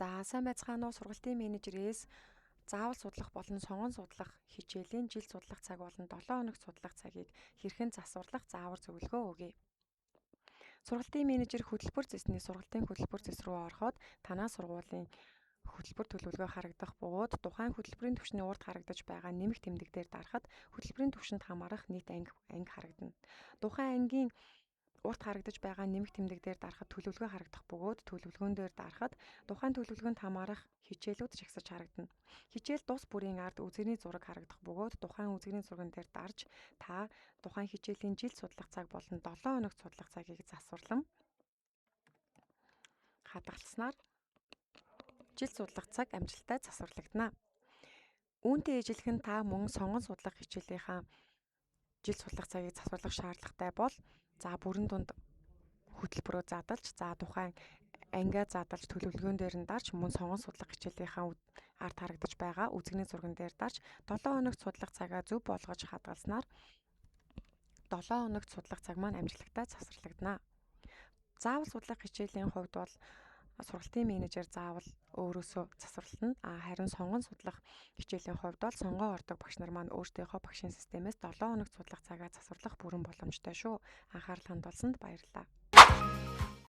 За, сайн байцгаана уу? Сургалтын менежерээс заавал судлах болон сонгон судлах хичээлийн жил судлах цаг болон 7 хоногт судлах цагийг хэрхэн засварлах заавар зөвлөгөө өгье. Сургалтын менежер хөтөлбөр зэсний сургалтын хөтөлбөр зэс рүү ороход танай сургуулийн хөтөлбөр төлөвлөгөө харагдах бөгөөд тухайн хөтөлбөрийн түвшний урд харагдаж байгаа нэмэх тэмдэг дээр дарахад хөтөлбөрийн түвшинд хамаарах нийт анги харагдана. Тухайн ангийн урд харагдаж байгаа нэмэх тэмдэг дээр дарахад төлөвлөгөө харагдах бөгөөд төлөвлөгөөн дээр дарахад тухайн төлөвлөгөөнд хамаарах хичээлүүд жагсаж харагдана. Хичээл тус бүрийн ард үзэгний зураг харагдах бөгөөд тухайн үзэгний зурган дээр дарж та тухайн хичээлийн жил судлах цаг болон 7 хоногт судлах цагийг засварлан хадгалснаар жил судлах цаг амжилттай засварлагдана. Үүнтэй ижилхэн та мөн сонгон судлах хичээлийнхаа жил судлах цагийг засварлах шаардлагатай бол за бүрэн дунд хөтөлбөрөө задалж, за тухайн ангиа задалж, төлөвлөгөөн дээр нь дарж, мөн сонгон судлах хичээлийнхаа ард харагдаж байгаа үзэгний зурган дээр дарж 7 хоногт судлах цагаа зөв болгож хадгалснаар 7 хоногт судлах цаг маань амжилттай засварлагдана. Заавал судлах хичээлийн хувьд бол сургалтын менежер заавал өөрөөсөө засварлана. Харин сонгон судлах хичээлийн хувьд бол сонгон ордог багш нар маань өөрсдийнхөө багшийн системээс 7 хоногт судлах цагаа засварлах бүрэн боломжтой шүү. Анхаарал хандуулсанд баярлалаа.